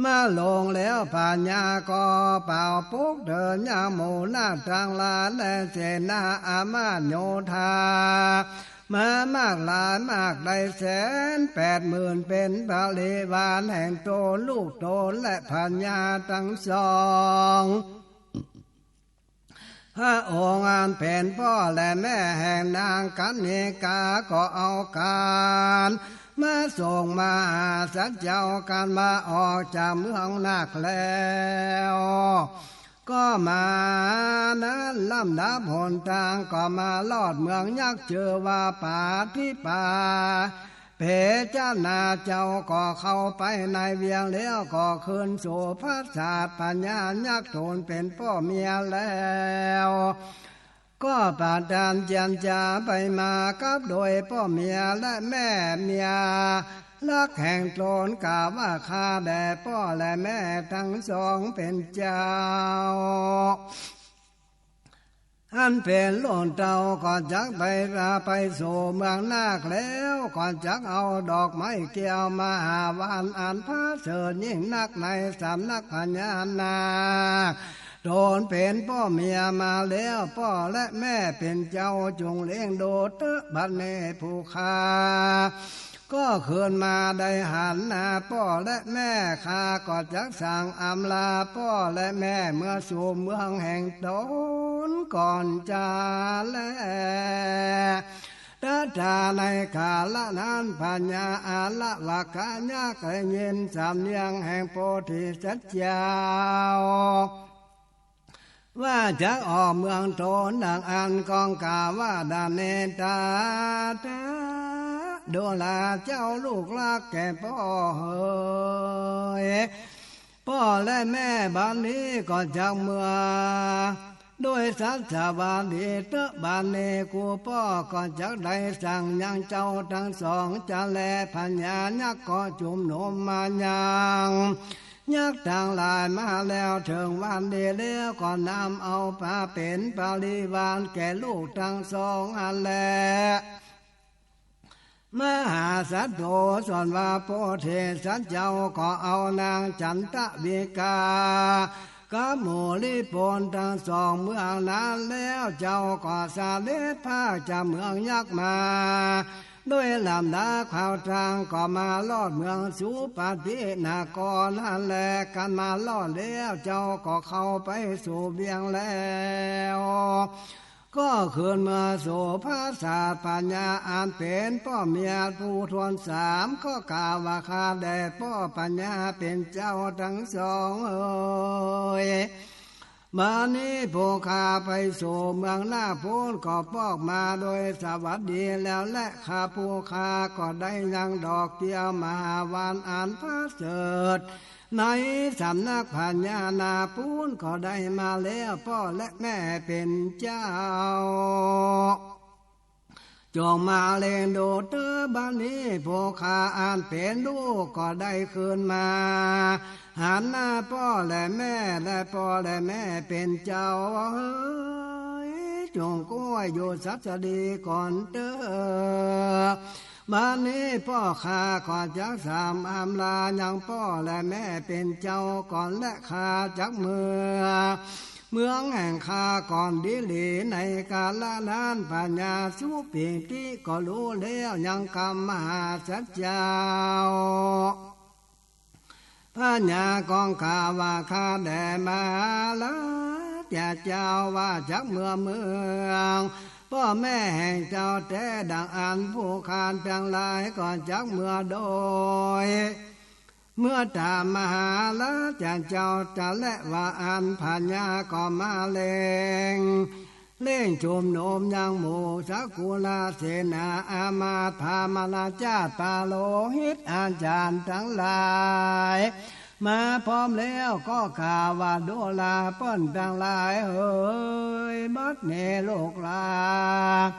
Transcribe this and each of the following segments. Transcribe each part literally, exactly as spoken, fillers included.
มาลงแล้วพญาก็เป่าปลุกเถิดยังหมู่นาฏตังหลายและเสนาอามาตย์โยธา มามากหลายมากได้แสนแปดหมื่น เป๋นบริวารแห่งต๋นลูกต๋นและพญาตังสอง พระองค์อันเป๋นป้อและแม่แห่งนางกัณฑิกาก็เอาก๋านมาส่งมหาสัจจาวกรรมาออกจากเมืองนาคแล้ว ก็มานั้นลำดับหนตางก็มาลอดเมืองยักษ์จื้อว่าปาทิปา เปจนาเจ้าก็เข้าไปในเวียงแล้วก็คืนสู่ปราสาทพญายักษ์ต๋นเป๋นป้อเมียแล้ว ก็ประทานเจียรจาไปมากับโดยป้อเมียและแม่เมียฮักแห่งต๋นกล่าวว่าข้าแด่ป้อและแม่ตังสองเป๋นเจ้า อันเป๋นลูกเต้าก็จักไปลาไปสู่เมืองนาคแล้วก็จักเอาดอกไม้แก้วมหาวันอันประเสริฐยิ่งนักในสำนักพญานาคต๋นเป๋นป้อเมียมาแล้ว ป้อและแม่เป๋นเจ้าจงเล็งดูเต๊อะบัดนี้ผู้ข้า ก็คืนมาได้หันหน้าป้อและแม่ข้าก็จักสั่งอำลาป้อและแม่เมือสู่เมืองแห่งต๋นก่อนจาแล ตถาในกาละนั้นพญาอาละวะกะยักษ์ได้ยินสำเนียงแห่งโพธิสัตว์เจ้า ว่าจักออกเมืองต๋นดังอั้นก็กล่าวว่าดาเนตา ตา ดูราเจ้าลูกฮักแก่ป้อเหย ป้อและแม่บัดนี้ก็จักเมือ โดยสัสสวาดีเต๊อะบัดนี้กูป้อก็จักได้สั่งยังเจ้าตังสองจาแล พญายักษ์ก็จุมนุมมายัง ยักษ์ตังหลายมาแล้วเถิงวันดีแล้วก็นำเอาปาเป๋นบริวารแก่ลูกตังสองอันแล มหาสัตว์โตส่วนว่าโพธิสัตว์เจ้าก็เอานางจันตวิกา กับหมู่ริพนตังสองเมืองนั้นแล้วเจ้าก็เสด็จพากจากเมืองยักษ์มา โดยลำดับข่าวตางก็มาลอดเมืองสุปฏินครนั้นแล กันมาลอดแล้วเจ้าก็เข้าไปสู่เวียงแล้ว ก็คืนเมือสู่ปราสาทพญาอันเป๋นป้อเมียผู้ทวนสาม ก็กล่าวว่าข้าแด่ป้อพญาเป๋นเจ้าตังสองเอย บัดนี้ผู้ข้าไปสู่เมืองนาคปู๊นก็ปอกมาโดยสวัสดีแล้วแล ข้าผู้ข้าก็ได้ยังดอกแก้วมหาวันอันประเสริฐ ในสำนักพญานาคปู๊นก็ได้มาแล้ว ป้อและแม่เป๋นเจ้า จงมาเล็งดูเต๊อะบัดนี้ผู้ข้าอันเป๋นลูกก็ได้คืนมา หันหน้าป้อและแม่ และป้อและแม่เป๋นเจ้าเอย จงก้วยอยู่สัสดีก่อนเต๊อะ บัดนี้ป้อข้าก็จักสามอำลายังป้อและแม่เป๋นเจ้าก่อน และข้าจักเมือ เมืองแห่งข้าก่อนดีหลี ในกาละนั้นพญาสุปิติก็ฮู้แล้วยังกำมหาสัจจาว พญาก็กล่าวว่าข้าแด่มหาราชเจ้าว่าจักเมือเมืองป้อแม่แห่งเจ้าแต๊ดังอั้น ผู้ข้าตังหลายก็จักเมือโดย เมือต๋ามมหาราชเจ้าจาแลว่าอั้น พญาก็มาเล็ง เล็งจุมนุมยังหมู่สกุลเสนาอามาตย์พราหมณาจารย์ปาโลหิตอาจารย์ตังหลาย มาพร้อมแล้วก็กล่าวว่าดูราเปิ้นตังหลายเหย บัดนี้ลูกหลาน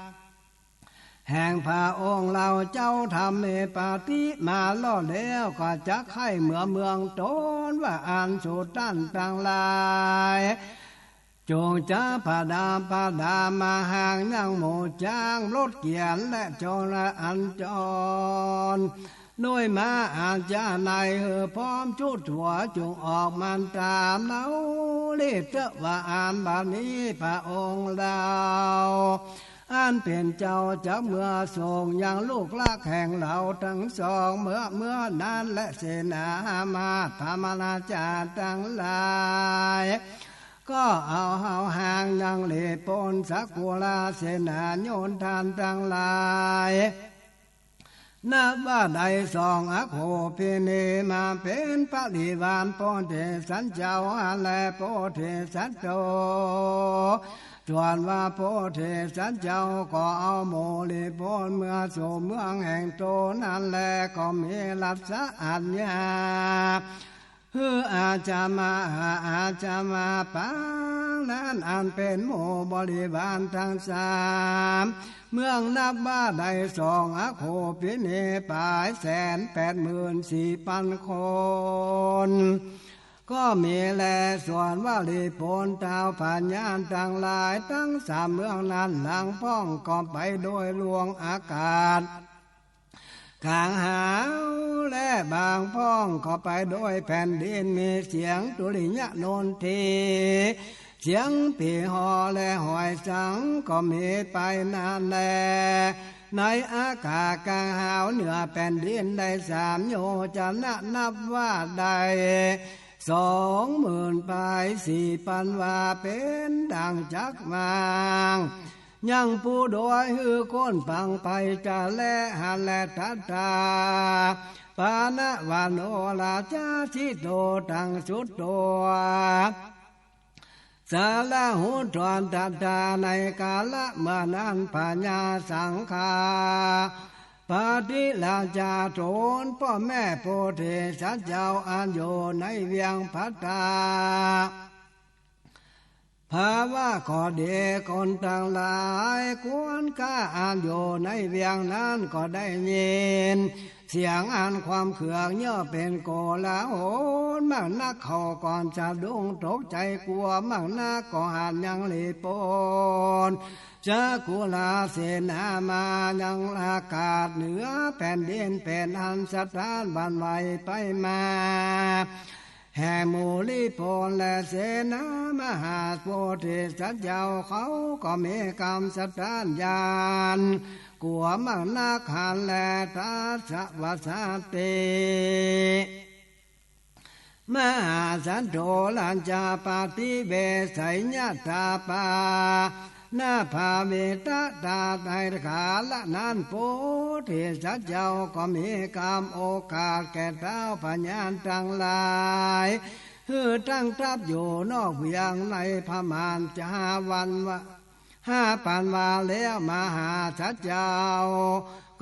แห่งพระองค์เฮาเจ้าธรรมเมปาติมาลอดแล้ว ก็จักใค่เมือเมืองต๋นว่าอั้น สูต้านตังหลาย จงจักผดาผดามาหางยังหมู่จ๊างรถเกียรและจราอันจร ด้วยมาอาจจะในหื้อพร้อมจุ๊ทั่วจุ่งออกมันต๋ามเนา ลิเตอะว่าอันบัดนี้พระองค์เฮา อันเป๋นเจ้าจักเมือส่งยังลูกฮักแห่งเฮาตังสอง เมื่อ เมื่อนั้นแลเสนามาตย์พราหมณาจารย์ตังหลาย ก็เอาเฮาหางยังหลีปนสกุลเสนาโยนต้านตังหลาย นับว่าได้ส่องอโคปิเนมาเป๋นปริวารโพธิสัตว์เจ้าหั้นแล โพธิสัตว์โต ส่วนว่าโพธิสัตว์เจ้าก็เอาหมู่หลีปนเมือสู่เมืองแห่งตนหั้นแล ก็มีราชอาญา หื้ออาจจะมาหาอาจจะมาปางนั้นอันเป๋นหมู่บริวารตังสาม เมืองนับว่าได้ส่องอโคปิเนปายแสนแปดหมื่นสี่ปันคน ก็มีแล ส่วนว่าหลีปนเต้าพญาตังหลายตังสามเมืองนั้นหลังพ่องก็ไปโดยลวงอากาศ ก๋างหาว และบางพ่องก็ไปโดยแผ่นดิน มีเสียงตุริยะนนที เสียงผีฮอและหอยสังก็มีไปนั้นแล ในอากาศก๋างหาวเหนือแผ่นดินได้สามโยชนะ นับว่าได้สองหมื่นปายสี่ปันวา เป๋นดั่งจักรวาล ยังปูโดยหื้อคนปังไปจะแลหั้นแล ตัตถา ปาณวโนราชาสิโต ตังสุตโต สาระหุตรตัตถา ในกาละเมื่อนั้นพญาสังฆา ปติราชาทูลป้อแม่โพธิสัตว์เจ้าอันอยู่ในเวียงพัตตา ภาวะก็ดี คนตังหลายควรค่าอันอยู่ในเวียงนั้นก็ได้ยิน เสียงอันความเคืองเยอะเป๋นโกลาหลมากนัก เขาก่อนสะดุ้งตกใจ๋กั๋วมากนัก ก็หันยังหลีปนสกุลเสนามายังอากาศเหนือแผ่นดิน เป๋นอันสะท้านหวั่นไหวไปมา แห่หมู่หลีปนและเสนามหาโพธิสัตว์เจ้าเขาก็มีกำสะท้านหยาดกั๋วมากนักหั้นแล ทัสสะวัสสะติ มหาสัตโธรัญจาปฏิเวสยยะถาปา นาภาเวตตา ในกาละนั้นโพธิสัตว์เจ้าก็มีกำโอกาสแก่เท้าพญาตังหลาย หื้อตั้งทัพอยู่นอกเวียงในประมาณจะห้าวันวา ห้าปันวาแล้ว มหาสัตว์เจ้า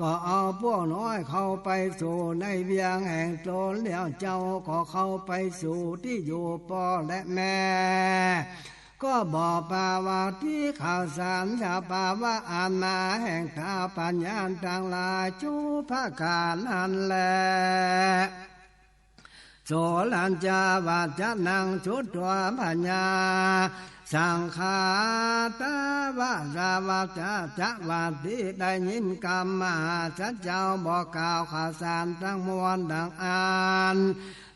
ก็เอาพวกน้อยเข้าไปสู่ในเวียงแห่งตนแล้ว เจ้าก็เข้าไปสู่ตี้อยู่ป้อและแม่ ก็บอกประวัติข่าวสารสภาวะอันมาแห่งเท้าพญาตังหลายจุ๊ประก๋านหั้นแล โสรัญจาวัจจะนังสุตวาพญาสังฆา ตวาสาวัจจะจะวัตติ ได้ยินกำมหาสัตว์เจ้าบอกกล่าวข่าวสารตังมวลดังอั้น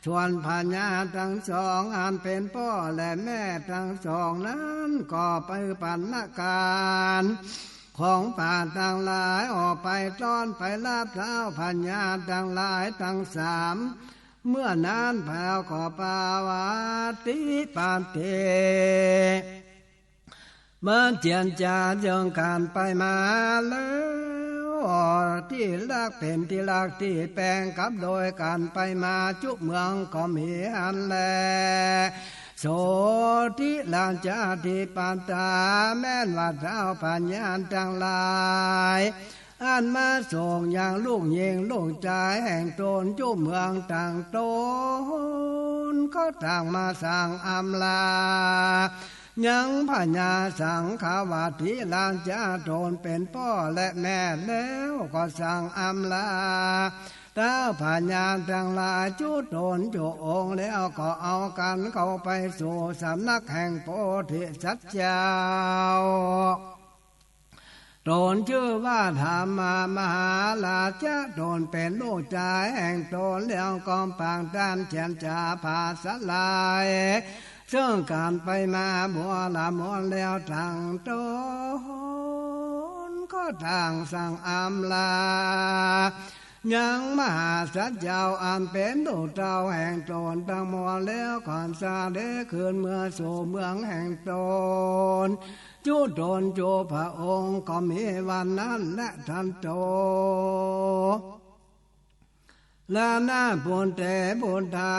ส่วนพญาตังสองอันเป๋นป้อและแม่ตังสองนั้นก็ไปปันนาก๋านของป่าตังหลายออกไปต้อนไปฮับเท้าพญาตังหลายตังสาม เมื่อนั้นแผวก็ประวัติปาฏิ มาเจียรจาเจิ่งก๋านไปมาแล้ว ตี้ฮักเป๋นตี้ฮักตี้แป๋งกับโดยก๋านไปมาจุ๊เมืองก็มีหั้นแล โสติราชาธิปตา แม่นว่าเท้าพญาตังหลาย อันมาส่งยังลูกญิงลูกจายแห่งตนจุ๊เมืองต่างตน ก็ต่างมาสั่งอำลา ยังพญาสังฆวัตติราชาตนเป๋นป้อและแม่แล้ว ก็สั่งอำลาเท้าพญาตังหลายจุ๊ตนจุ๊องค์แล้ว ก็เอากั๋นเข้าไปสู่สำนักแห่งโพธิสัตว์เจ้า ต๋นจื้อว่าธัมมะมหาราชะ ต๋นเป๋นลูกจายแห่งต๋น แล้วก็ปากต้านเจียรจาผาสลาย เซิ่งก๋านไปมาบัวละมวลแล้ว ตังต๋นก็ต่างสั่งอำลา ยังมหาสัจเจ้าอันเป๋นลูกเต้าแห่งต๋นตังมวลแล้ว ก็เสด็จคืนเมืองสู่เมืองแห่งต๋น จุตนจุพระองค์ก็มีวันนั้นแหละทันโต ละนาปุตเตปุตตา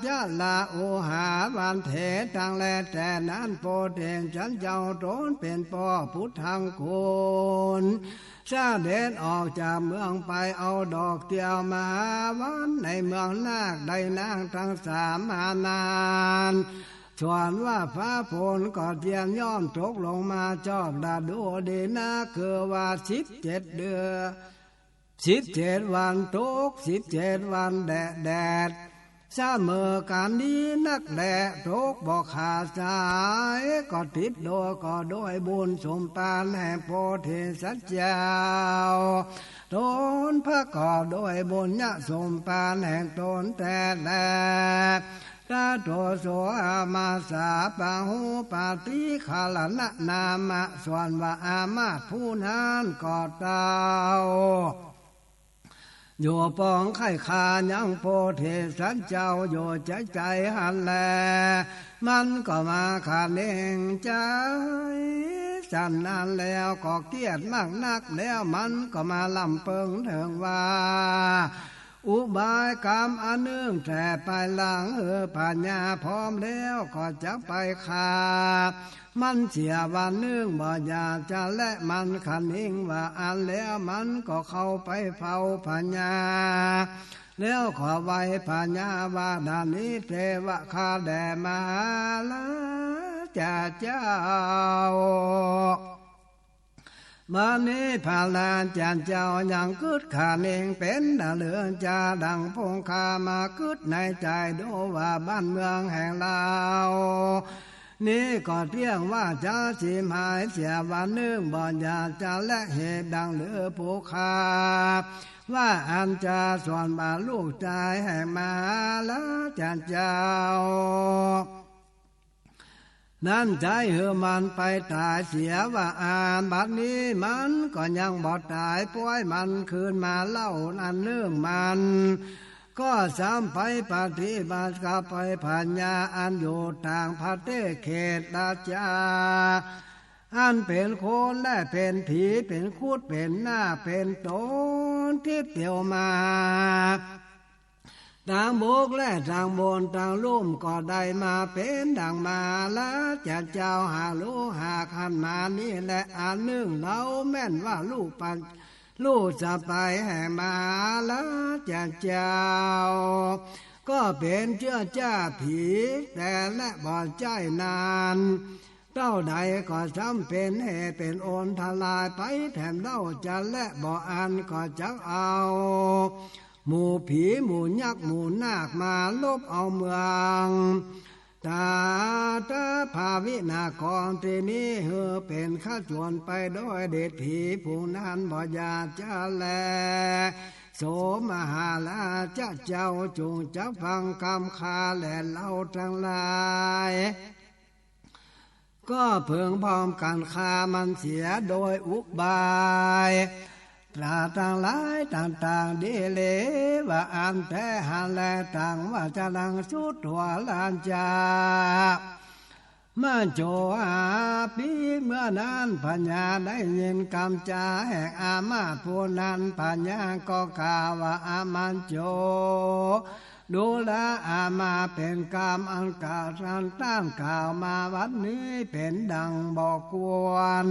จะละอุหาวันเถ ตังแลแต่นั้น โพธิสัตว์เจ้าต๋นเป๋นป้อปุทธังคุณ เสด็จออกจากเมืองไปเอาดอกเตี้ยวมหาวันในเมืองนาค ได้นางตังสามมานาน ส่วนว่าฟ้าฝนก็เตรียมย่อมตกลงมาจอบฤดูดีนัก คือว่าสิบเจ็ดเดือน สิบเจ็ดวันตก สิบเจ็ดวันแดด แดดเสมอกั๋นดีนักแล ตกบ่ขาดสาย ก็ติดโดย ก็โดยบุญสมภารแห่งโพธิสัตว์เจ้า ต๋นประกอบโดยบุญญาสมภารแห่งต๋นแต๊แล ตโตโสอามาสาปะหูปาติคารณะนามะ ส่วนว่าอามาสผู้นั้นก็เต้า อยู่ปองใค่คายังโพธิสัตว์เจ้าอยู่ใจ๋ใจ๋หั้นแล มันก็มาคะเนงใจ๋ สันนั้นแล้วก็เกลียดมากนัก แล้วมันก็มาลำเปิงเถิงว่า อุบายกรรมอันนึ่งแต่ไปหลัง เออ พญาพร้อมแล้วก็จะไปฆ่ามันเสียวันนึ่ง บ่อยากจะแลมันคะเนงว่าอั้นแล้ว มันก็เข้าไปเฝ้าพญา แล้วขอไหว้พญาว่าดังนี้ เทวะข้าแด่มหาราชเจ้า บัดนี้พระราชเจ้ายังกึ๊ดคะเนงเป๋นดาเลือจาดังคงคามากึ๊ดในใจ๋ดูว่าบ้านเมืองแห่งเฮานี้ก็เตี้ยงว่าจะสิหมายเสียวันนึ่ง บ่อยากจะแลเหตุดังหรือผู้ข้า ว่าอันจะส่วนบ่าลูกจายแห่งมหาราชเจ้า นั้นใจ๊หื้อมันไปต๋ายเสียว่าอั้น บัดนี้มันก็ยังบ่ต๋าย ป้อยมันคืนมาเล่าอันนึ่งมัน ก็ซ้ำไปปฏิบัติกับไปพญาอันอยู่ต่างประเทศเขตราชา อันเป๋นคนและเป๋นผี เป๋นครุฑ เป๋นนาค เป๋นต๋นทิพย์เตียวมา ตางบกและตางบนตางลุ่มก็ได้มาเป๋นดังมหาราชเจ้าหารู้หากหั้นมานี้แล อันนึ่งเฮาแม่นว่าลูกปัจ ลูกสะใภ้แห่งมหาราชเจ้า ก็เป๋นเจื้อจ้าผีแต๊แลบ่ใจ้นั้น เต้าใดก็ซ้ำเป๋นเหตุเป๋นอันตรายไปแถมเล่าจะแลบ่อั้นก็จักเอา หมู่ผีหมู่ยักษ์หมู่นาคมาลบเอาเมือง ตาตะภาวินากรตี้นี้หื้อเป๋นขจรไปโดยเดชผีผู้นั้นบ่อยากจะแล โสมหาราชเจ้าจงจะฟังกำข้าแลเล่าตังหลาย ก็เพิ่งพร้อมกั๋นฆ่ามันเสียโดยอุบาย ตราตังหลายต่างๆ ดีเลว่าอั้นแต๊หั้นแล ตังว่าจะดังสุดตัวลานจา มาโจหาปีเมื่อนั้นพญาได้ยินกำจาแห่งอามาตย์ผู้นั้น พญาก็กล่าวว่า อามาตย์โจ ดูราอามาตย์เป๋นกำอันกล่าวต้านกล่าวมาบัดนี้เป๋นดังบ่ควร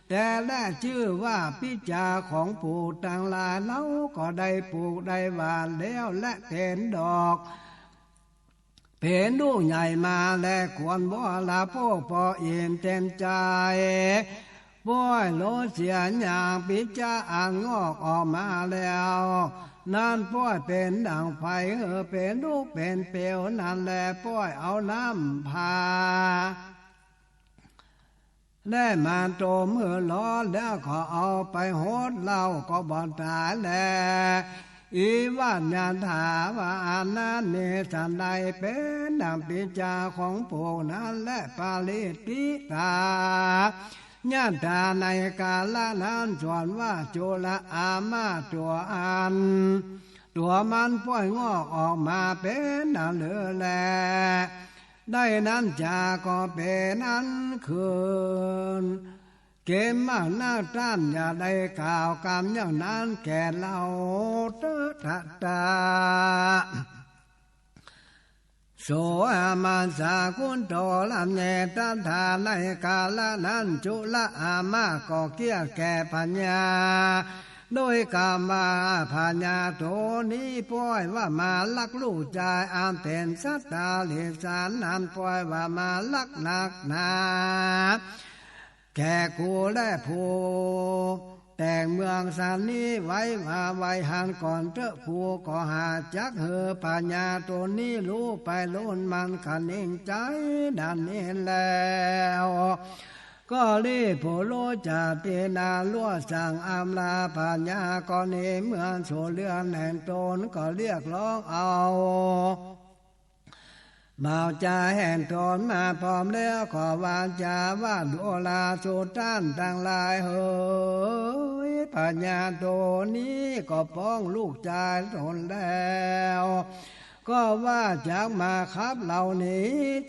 แต๊แลจื้อว่าปิจจาของปลูกตังหลาย เฮาก็ได้ปลูกได้หว่านแล้ว และเป๋นดอก เป๋นลูกใหญ่มาแล ควรบริโภคปออิ่มเต็มใจ๋ ป้อยโลเสียอย่างปิจจาอันงอกออกมาแล้ว นั้นป้อยเป๋นดั่งไฟ เออ เป๋นลุกเป๋นเปลวนั้นแล ป้อยเอาน้ำพา และมาต้มหื้อฮ้อนแล้วก็เอาไปหดเหล้าก็บ่ต๋ายแล อิวะยะถา ว่าอันนั้นมีฉันใด เป๋นดั่งปิจจาของพวกนั้นแล ปริตติตา ยะถา ในกาละนั้น ส่วนว่าจุลอามาตย์ตั๋วอันตั๋วมันป้อยงอกออกมาเป๋นอันหื้อแล ได้นั้นจาก็เป๋นอันคืน เกมมากนัก ต้านอย่าได้กล่าวกำอย่างนั้นแก่เฮาเต๊อะ ตะตะ โส อามาสากุณโต ละเน ตถา ในกาละนั้น จุลอามาตย์ก็เกลี้ยแก่พญา โดยกำว่า พญาตั๋วนี้ป้อยว่ามาลักลูกจายอันเป๋นสัตตาริสารนั้น ป้อยว่ามาลักนักหนา แก่กูและผู้แต่งเมืองสันนี้ไว้ ว่าไว้หั้นก่อนเต๊อะ กูก็หาจักหื้อพญาตั๋วนี้ฮู้ไปลุนมันคะเน่งใจ๋ดังนี้แล้ว ก็รีบผู้ฮู้จาตินา ลวดสั่งอำลาพญา ก็หนีเมืองสู่เฮือนแห่งตน ก็เรียกฮ้องเอา บ่าวจายแห่งตนมาพร้อมแล้ว ก็วาจาว่า ดูราสุต้านตังหลายเหย พญาตั๋วนี้ก็ป้องลูกจายตนแล้ว ก็ว่าจักมาขับเฮาหนี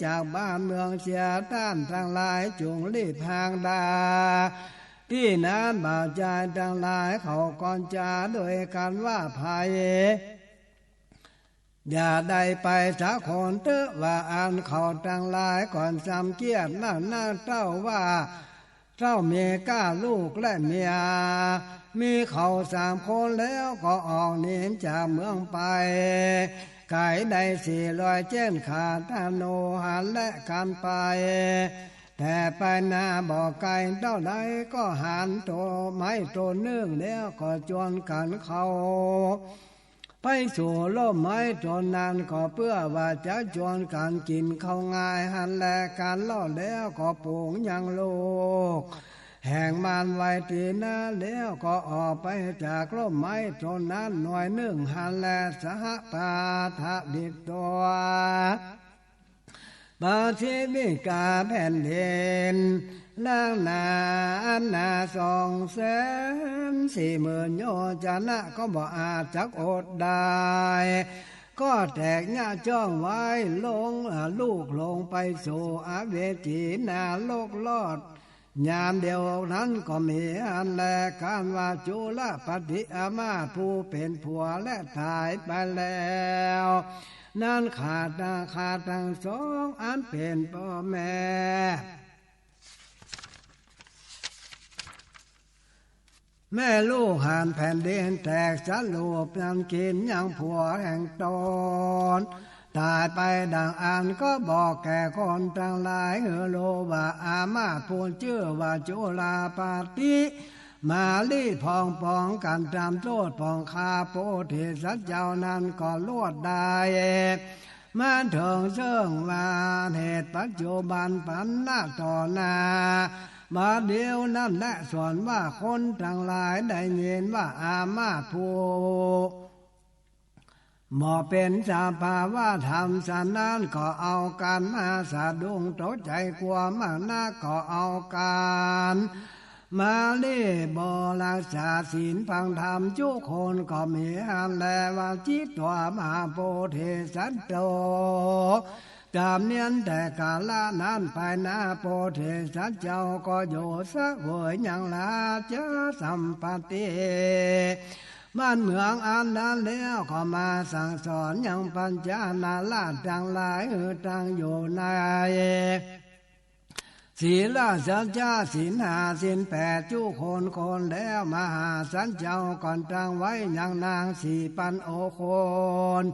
จากบ้านเมืองเสีย ต้านตังหลายจุ่งรีบห่างดา ตี้นั้นบ่าวจายตังหลายเขาก่อนจา โดยกั๋นว่า ใผอย่าได้ไปสักคนเต๊อะ ว่าอั้น เขาตังหลายก่อนสำเกียรติ นั่นนักเต้าว่า เต้าเมก้าลูกและเมีย มีเขาสามคนแล้วก็ออกหนีจากเมืองไป ไก๋ได้สี่ร้อยเจ๊นขาธนูหันแลกั๋นไป แต่ไปนาบ่ไก๋เต้าใด ก็หันต้นไม้ต้นนึ่งแล้วก็จวนกั๋นเข้า ไปสู่ร่มไม้ต้นนั้น ก็เปื้อว่าจะจวนกั๋นกิ๋นข้าวง่ายหันแล กั๋นรอดแล้วก็ปงยังลูกแห่งมันไว้ตี้นั้น แล้วก็ออกไปจากร่มไม้ต้นนั้นหน่อยนึ่งหันแล สหปาทวิตวา ปาสิวิกาแผ่นดิน ล้างหนาอันหนาสองแสนสี่หมื่นโยจนะ ก็บ่อาจจักอดได้ ก็แตกเยียะจ้องไว้ ลง อ่า ลูกลงไปสู่อเวจีนรกรอด ยามเดียวนั้นก็มีอันแล กั๋นว่าจุลปฏิอามาตย์ผู้เป๋นผัวและต๋ายไปแล้ว นั้นขาดนาคาตังสองอันเป๋นป้อแม่ แม่ลูกหันแผ่นดินแตกสะหรูป นั้นกิ๋นยังผัวแห่งตนต๋ายไปดังอั้น ก็บอกแก่คนตังหลายหื้อฮู้ว่า อามาตย์ผู้จื้อว่าจุลปฏิมาลิ พ่องปองกั๋นต๋ามโต้ษพ่องฆ่าโพธิสัตว์เจ้านั้นก็ลวดได้ มาเถิงเซิ่งว่าเหตุปัจจุบันปั๋นหน้าต่อหน้า บัดเดี๋ยวนั้นแล ส่วนว่าคนตังหลายได้ยินว่าอามาตย์ผู้บ่เป๋นสภาวธรรมสันนั้น ก็เอากั๋นมาสะดุ้งตกใจ๋กั๋วมากนัก ก็เอากั๋น มาเล่บ่รักษาศีลฟังธรรมจุคนก็มีอันแล วจิตวามหาโพธิสัตว์โต จำเนียนแต่กาละนั้นไปนา โพธิสัตว์เจ้าก็อยู่เสวยยังราชสัมปัตติ บ้านเมืองอันนั้นแล้วก็มาสั่งสอนยังปัญจนราชตังหลายหื้อตั้งอยู่ใน ศีลสัจจะศีลห้าศีลแปดจุคนคนแล้ว มหาสันเจ้าก่อนตั้งไว้ยังนางสีปันโอคน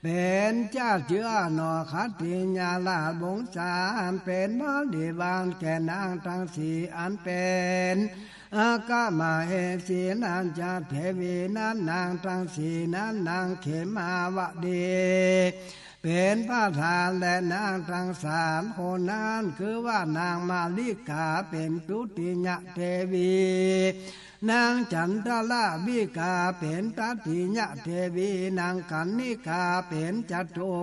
เป๋นเจ้าเจื้อหน่อขัตติยราชวงศา อันเป๋นบริวารแก่นางตังสี่อันเป๋น อัคคมเหสีนั้นจะเทวีนั้นนางตังสี่นั้นนางเขมาวดี เป๋นประธาน และนางตังสามคนนั้น คือว่านางมาริกาเป๋นตุติยเตวี นางจันทราวิกาเป๋นตติยเตวี นางกรรณิกาเป๋นจตุ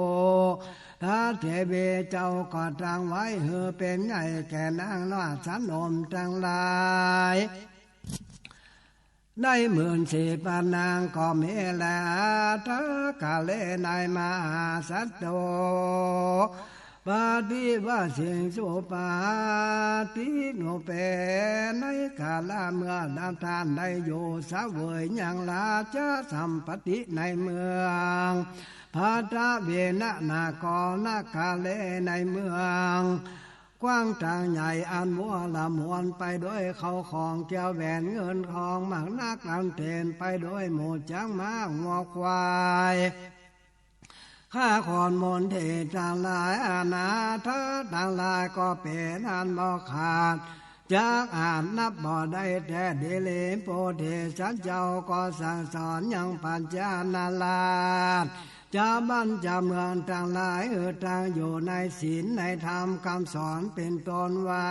ตเตวี เจ้าก็ตั้งไว้หื้อเป๋นใหญ่แก่นางราชนมตังหลาย ได้หมื่นสี่ปันนางก็มีแล อัฏฐกาเล ในมหาสัตโต ปฏิวสิงสุปาทิฏฐิโน เป๋นในกาละเมื่อนั้นต้านได้อยู่เสวยยังราชสัมปัตติในเมือง ภัททเวนะ นครกาเล ในเมือง กว้างตางใหญ่อันวัวละมวลไปด้วยเข้าของเกี้ยวแหวนเงินทองมากนักอันเต็มไปด้วยหมู่จ๊างม้างัวควาย ข้าคนมนเทตังหลาย อนาถาตังหลายก็เป๋นอันบ่ขาด จักอาจนับบ่ได้แต๊ดีหลี โพธิสัตว์เจ้าก็สั่งสอนยังปัญจนราช เจ้าบ้านเจ้าเมืองตังหลาย หื้อตั้งอยู่ในศีลในธรรมกำสอนเป๋นต้นว่า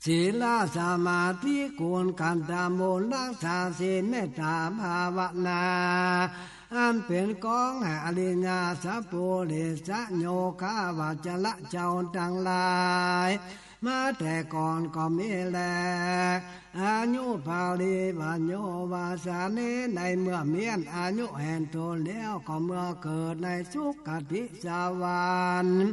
ศีลสมาธิคุณ ก๋านตำบุญฮักษาศีล เมตตาภาวนา อันเป๋นกองแห่งอริยสัพปุริสโยคาวจรเจ้าตังหลาย มาแต่ก่อนก็มีแล อายุปริวโย วาสาเน ในเมื่อเมี้ยนอายุแห่งตนแล้วก็เมื่อเกิดในสุคติสวรรค์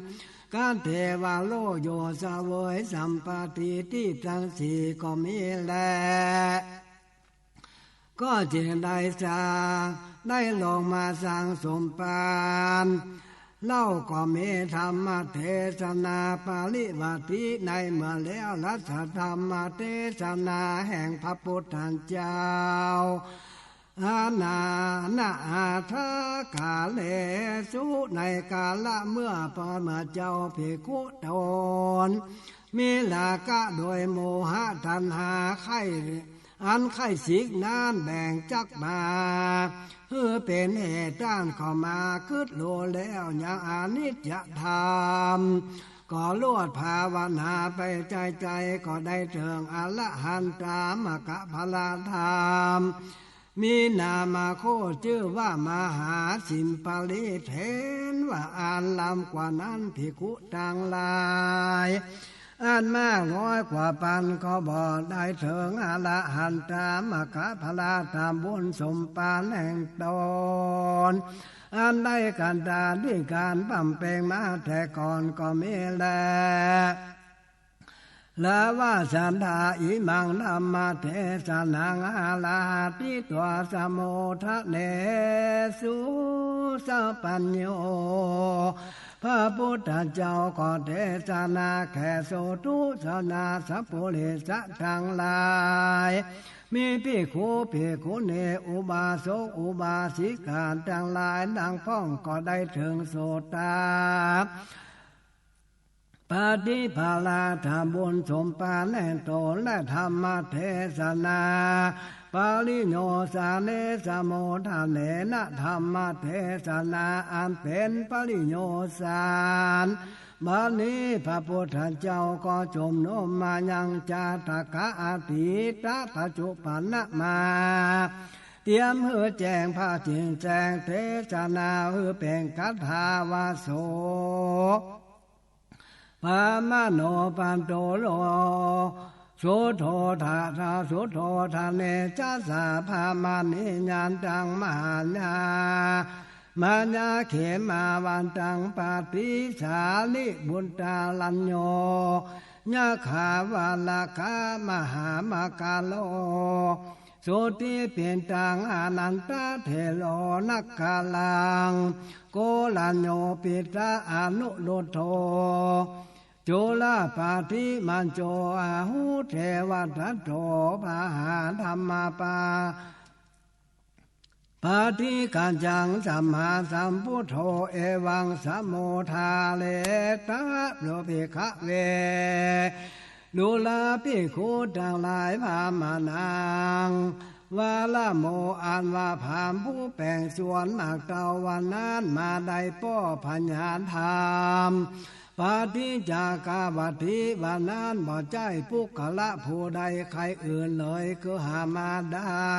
กเทวโลกอยู่เสวยสัมปัตติตังสี่ก็มีแล ก็จึงได้สร้าง ได้ลงมาสร้างสมภาร เล่าก็มีธรรมเทศนาปริวัติ ในเมื่อแล้วรัชธรรมเทศนาแห่งพระพุทธเจ้า อานา นะ อัฏฐกาเลสุ ในกาละเมื่อพระมหาเจ้าภิกขุตน มีราคะโดยโมหะตัณหาใค่ อันใค่สิกนั้นแบ่งจักมา หื้อเป๋นเหตุต้านเข้ามา กึ๊ดฮู้แล้วยังอนิจจธรรม ก็ลวดภาวนาไปใจ้ๆ ก็ได้เถิงอรหันตมรรคผลธรรม มีนามโคตรจื้อว่ามหาสิมปริเถนว่าอันล้ำกว่านั้น ภิกขุตังหลาย อันมากน้อยกว่าปันก็บ่ได้เถิงอรหันตมรรคผลธรรมบุญสมภารแห่งตน อันได้กันดารด้วยก๋านบำเพ็งมาแต่ก่อนก็มีแล ละวะสัตถา อิมังธรรมเทศนัง อาราหัตถิตวา สมุทเทสุสัพพัญญู พระพุทธเจ้าก็เทศนาแก่สูตุชนาสัพปุริสะตังหลาย มีภิกขุภิกขุณี อุบาสกอุบาสิกาตังหลาย ดังพ่องก็ได้เถิงโสตา ปัตติผลธรรมบุญสมภารแห่งตน และธรรมเทศนา ปริโยสาเน สมุทเทนะ ธรรมเทศนาอันเป๋นปริโยสาน บัดนี้พระพุทธเจ้าก็จุมนุมมายังจาตกะอตีตะปัจจุบันนะมา เตรียมหื้อแจ้งพระจิ๋งแจ้งเทศนาหื้อเป๋นคาถาว่า โส ภะมะโน ปัตโต โล สุโธทะ ทะ สุโธทะเน จัสสะ ภะมะนี ยันตัง มหายา มายา เขมาวันตัง ปะติสาริปุตตะรัญโญ ยะขาวาลาคะ มหามากัลโล สุติปิตัง อานันทะเถโร นะกะลัง โกรัญโญ ปิตะ อนุรุทโธ จุลปาฏิมัจโจ อาหู เทวทัตโต ปะหาธัมมาปา ปาฏิกัจจัง สัมมาสัมพุทโธ เอวัง สมุททาเร ตะ โล ภิกขะเว ดูราภิกขุตังหลาย ภะมะนัง วาระโม อันว่าพราหมณ์ผู้แป๋งสวนหมากเต้าวันนั้นมาได้ป้อผญาธรรม ปฏิจจกวัตถีวันนั้น บ่ใจ้ปุคคละผู้ใดใครอื่นเลย คือหามาได้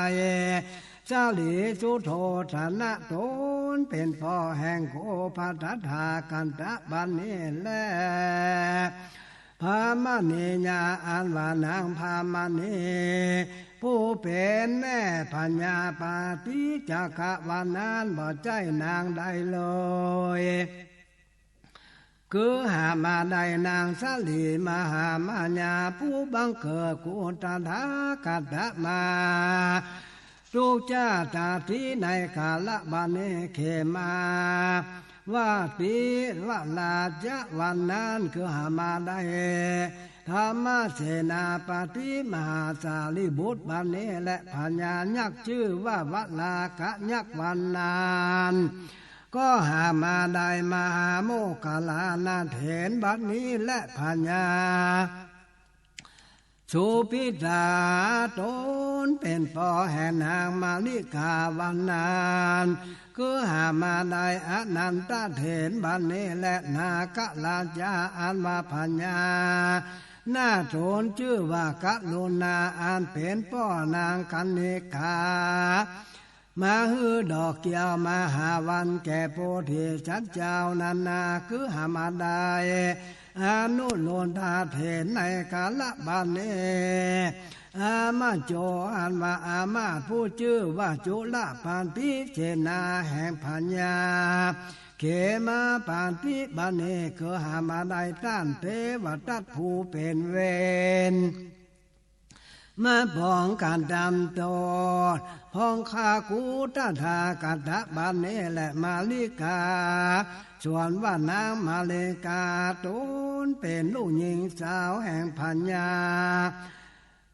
สลีสุโธธนะ ต๋นเป๋นป้อแห่งโค พระตถาคตะบัดนี้แล พามณียา อันว่านางพามณี ผู้เป๋นแม่ผญาปฏิจจกวันนั้น บ่ใจ้นางใดเลย คือหามาได้นางสลีมหามายา ผู้บังเกิดกุตถาคตะมา ทุกชาติถีในกาละบัดนี้ เขมาวัตถีวราชวันนั้น คือหามาได้ ธรรมเสนาปฏิมหาสารีบุตรบัดนี้แล ผญายักษ์จื้อว่าวรากะยักษ์วันนั้น ก็หามาได้มหาโมคคัลลานะเถรบัดนี้แล ผญาสุพิตา ต๋นเป๋นป้อแห่งนางมาริกาวันนั้น คือหามาได้อนันทะเถรบัดนี้แล นาคราชา อันว่าผญานาคต๋นจื้อว่ากรุณา อันเป๋นป้อนางคณิกา มาหื้อดอกแก้วมหาวันแก่โพธิสัตว์เจ้านั้นนา คือหามาได้ อนุรุทธาเถรในกาละบัดนี้ อามาโจ อันว่าอามาตย์ผู้จื้อว่าจุลปฏิเสนาแห่งผญาเขมาปฏิบัตินี้ คือหามาได้ต้านเทวทัตผู้เป๋นเวร มาปองกันดำตน ปองข้ากุตถาคตะบัดนี้แล มาริกา ส่วนว่านางมาริกา ต๋นเป๋นลูกญิงสาวแห่งผญา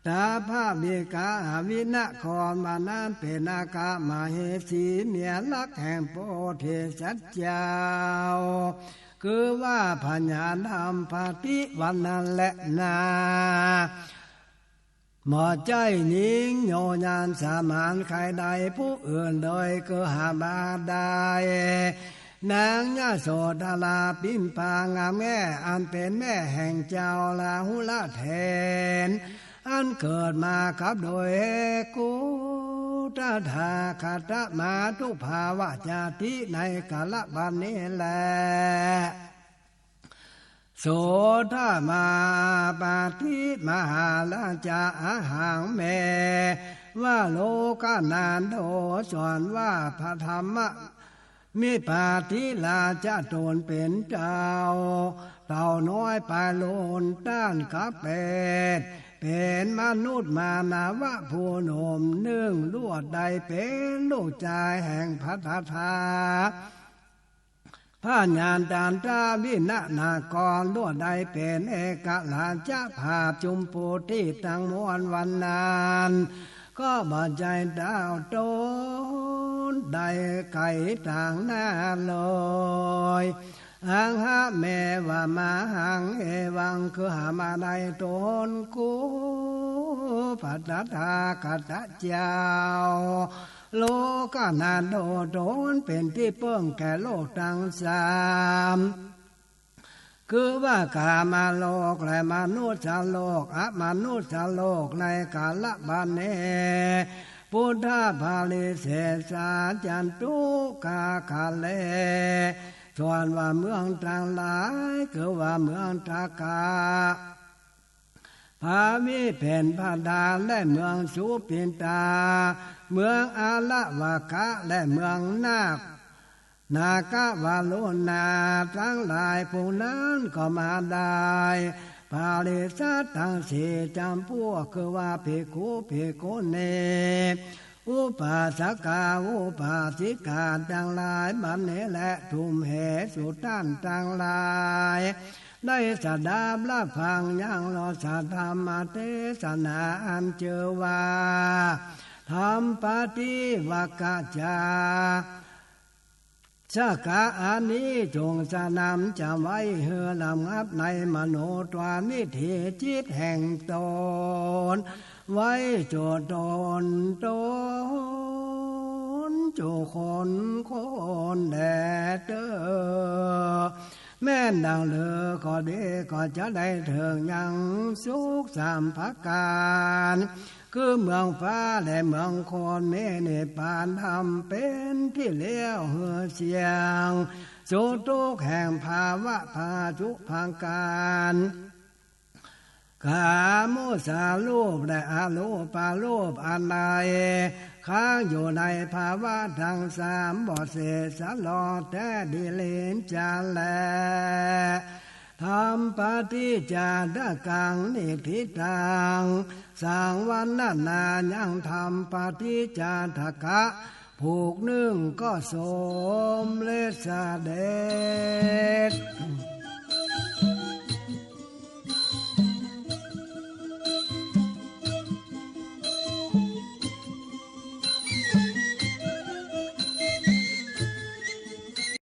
ตาภาวิกา อวินคร บัดนั้นเป๋นนาคมเหสี เมียฮักแห่งโพธิสัตว์เจ้า คือว่าผญาธรรมปฏิวันนั้นแลนา บ่ใจ้ญิงโยยานสมานใครใดผู้อื่นเลย คือหามาได้นางยโสธราปิมพางามแง่ อันเป๋นแม่แห่งเจ้าราหุลเถร อันเกิดมากับโดยกุตถาคตะมาตุภาวะจาติในกาละบัดนี้แล โสธมาปฏิมหาราชา อหังเมวะโลกนาโถ ส่วนว่าพระธรรมมิปฏิราชาต๋นเป๋นเจ้า เต้าน้อยปลายลุนต้านกะเปต เป๋นมนุษย์มานาวะผู้หนุ่มนึ่ง ลวดได้เป๋นลูกจายแห่งพระตถา พญาจันทวินนากร ลวดได้เป๋นเอกราชภาพจุมพูติตังมวลวันนั้น ก็บ่ใจ้เต้าต๋นได้ไก๋ต่างหน้าเลย อังหะเมวะมหังเอวัง คือหามาได้ต๋นกู้พระตถาคตเจ้า โลกนาโถ ต๋นเป๋นตี้เปิ้งแก่โลกตังสาม คือว่ากามโลกและมนุษย์โลก อมนุษย์โลกในกาละบัดนี้ ปุถะปะริเสสาจันตุกาคะเล ส่วนว่าเมืองตังหลาย คือว่าเมืองตากะ พระวิเป๋นประธาน และเมืองสุปิตา เมืองอละวะกะ และเมืองนาค นาควารุณา ตังหลายพวกนั้นก็มาได้ ปริษัทตังสี่จ๋ำพวก คือว่าภิกขุ ภิกขุณี อุปาสกา อุปาสิกาตังหลาย บัดนี้แล ทุมเหสุ ต้านตังหลาย ได้สดับรับฟังยังรสธรรมเตสนา อันจื้อว่าธรรมปฏิวักกะจา สกะอันนี้จงสนำจ๋ำไว้ หื้อระงับในมโนตวานิฏฐิจิตแห่งตน ไว้จุตนตน จุคนคนแลเต๊อ แม้นดังลือก็ดี ก็จะได้เถิงยังสุขสามประก๋าน คือเมืองฟ้าและเมืองคน มีนิพพานธรรมเป๋นตี้แล้วหื้อเสี้ยง สุขตุ๊กข์แห่งภาวะปัจจุบัน ก๋าน กามุสารูปและอรูปารูปอันใด ค้างอยู่ในภาวะตังสามบ่เสสลอดแต๊ ดิเรกจันแล ธรรมปฏิจจาตกังนิฏฐิตัง สังวัณณายังธรรมปฏิจจาตกะ ผูกนึ่งก็สมเร็จเสด็จ